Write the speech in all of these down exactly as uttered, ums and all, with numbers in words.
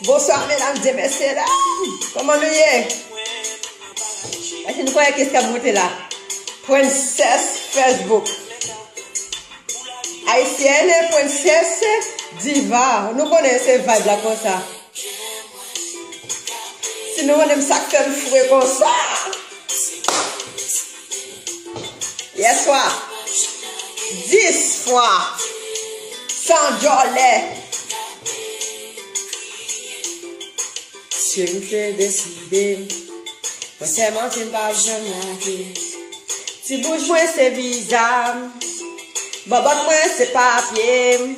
Bonswa, medam e mesye dam. Kòman nou ye? Èske nou konnen kiyès k ap monte la? Princess Facebook. Ayisyèn, Princess Diva. Nou konnen se vibe la konsa. Si nou konnen sa k fè m fre konsa. Yèswa, dis fwa, san djòlè. Cheri, m te deside, mwen sèman di m p ap janm lage. Ti bouch mwen se viza m, bòbòt mwen se papye m.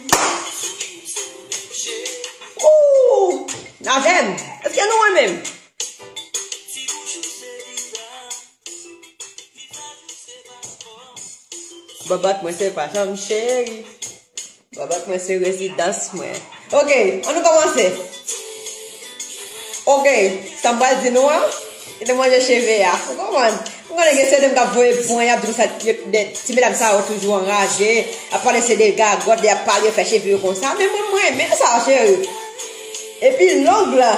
Ooh! Avè m, èske nou renmen m? Bòbòt mwen se pa chanm cheri. Bòbòt mwen se rezidans mwen. Ok, ann nou kòmanse. Ok, sa m pral di nou an, kite manje cheve a. Ou konprann? M konnen gen sèten m k ap voye pwen, y ap di konsa, yo, de, ti medam sa yo toujou anraje, ap pale se de gagòt, y ap pale, yo fè cheve yo konsa. Men mwen, mwen renmen sa, cheri. Epi long la.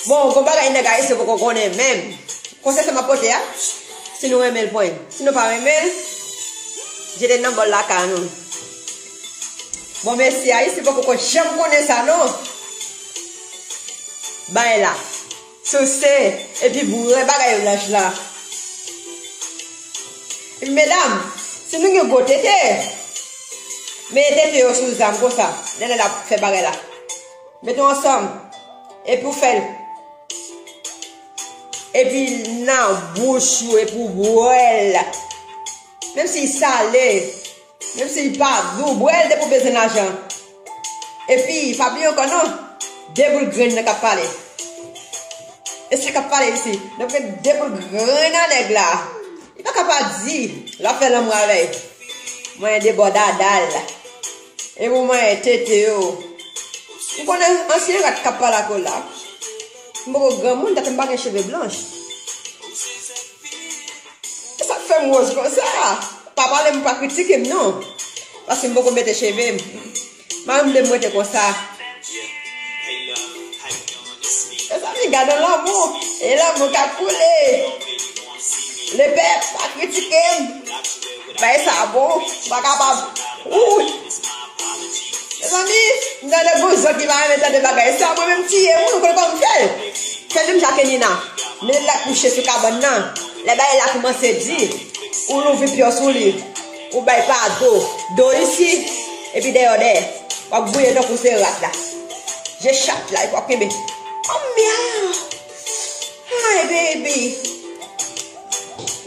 Bon, gon bagay nèg ayisyen poko konnen menm. Konsèy sa m ap pote a, si nou renmen l, pran l. Si nou pa renmen l, jete l nan bòl lakay nou. Bon, mesye ayisyen poko janm konnen sa, non. Bay la. Souse, epi boure bagay blanch la. Epi, medam, si nou gen gwo tete, mete tete yo sou zam konsa, lè, lè l ap fè bagay la. Mete w ansanm. Epi w fè l. Epi nan bouch ou, epi w bwè l. Menm si l sale, menm si l pa dou, bwè l depi w bezwen lajan. Epi, pa bliye ankò non, de boul grenn nan k ap pale. E sa k ap pale isi. Donk, de boul grenn nan nèg la. Li pa ka pa di, l ap fè lanmou avè l. Mwen de bò dada l. E pou mwen tete yo. M konnen ansyen rat k ap pale ak ou la. M poko granmoun, dat m pa gen cheve blanch. E sa k fè m woz konsa. Pa pale m, pa kritike m non. Paske m poko mete cheve m. Mari m vle m rete konsa. Mezanmi, gade lanmou. E lanmou k ap koule. Lepèp, pa kritike m. Bay sa bon, m pa kapab. Wouy. Mezanmi, m tande gon zòt ki pa renmen tande bagay sa. Mwen menm tiye moun, ou konn kòman m fè l. Fè l menm jan ke Nina. Men l la kouche sou kabann nan. Lè bagay la koumanse di, ou louvri pye w sou li. Ou bay pa do. Do isi, epi dèyè w dèyè. W ap gouye tankou se rat la. Je chat la, epi w ap kenbe. Oh, miau. Hi, baby.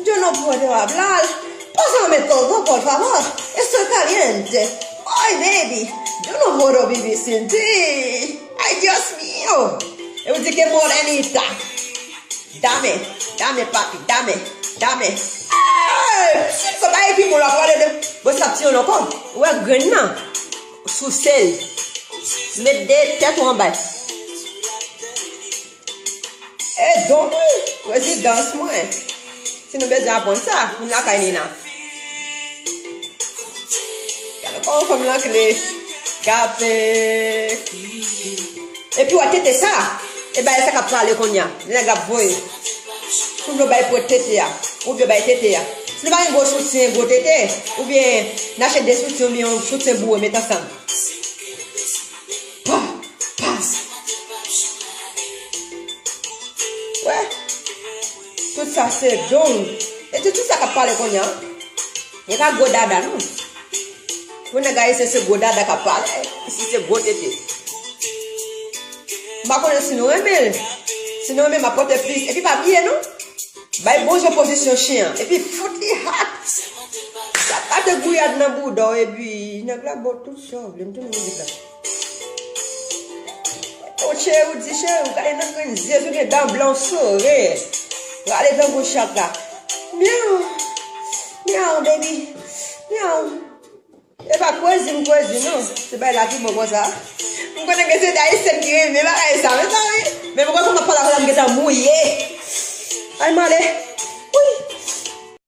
Yo no puedo hablar. Pásame todo, por favor. Estoy caliente. Ay, baby. Yo no puedo vivir sin ti. Ay, Dios mío. E ou di ke morenita. Dame, dame, papi, dame, dame. Ay, pitit, se pa epi moun la pale de. Bon, sa ti yon ankò. Ou wè grenn nan. Souse l. Met de tèt ou anba. E don mwen, rezidans mwen. Si nou bezwen aprann sa, vin lakay Nina. Gade kòman fanm lan kle. Gape. Epi w wè tete sa, e bagay sa k ap pale kounye a. Nèg ap voye. Si w vle w bay pwèt tete a, ou vle w bay tete a. Si nou pa gen gwo soutyen, gwo tete, oubyen n achte de soutyen oubyen yon soutyen boure met ansanm. Pa, pa. Wè. Tout sa se don. E tout, tout sa k ap pale kounye a. E pa gwo dada, non. Pou nèg ayisyen se gwo dada k ap pale. Isi se gwo tete. M pa konnen si nou renmen l. Si nou renmen, m ap pote plis. Epi pa bliye, non. Bay bon jan pozisyon chen an. Epi fout li hat. Sa pa te gouyad nan bouda w, epi nèg la bo tout sa w vle. M tounen mizik la. O cheri, ou di cheri, ou gade nan grenn zye, ou gen dan blan, w souri. Rale tankou chat la. Miau. Miau, baby. Miau. E pa kwezi m kwezi, non. Se bagay la ki bon konsa. M konnen gen se de Ayisyen ki renmen bagay sa, mezanmi. Men mwen konsa m ap pale avè l, m gentan mouye. Ay, m ale.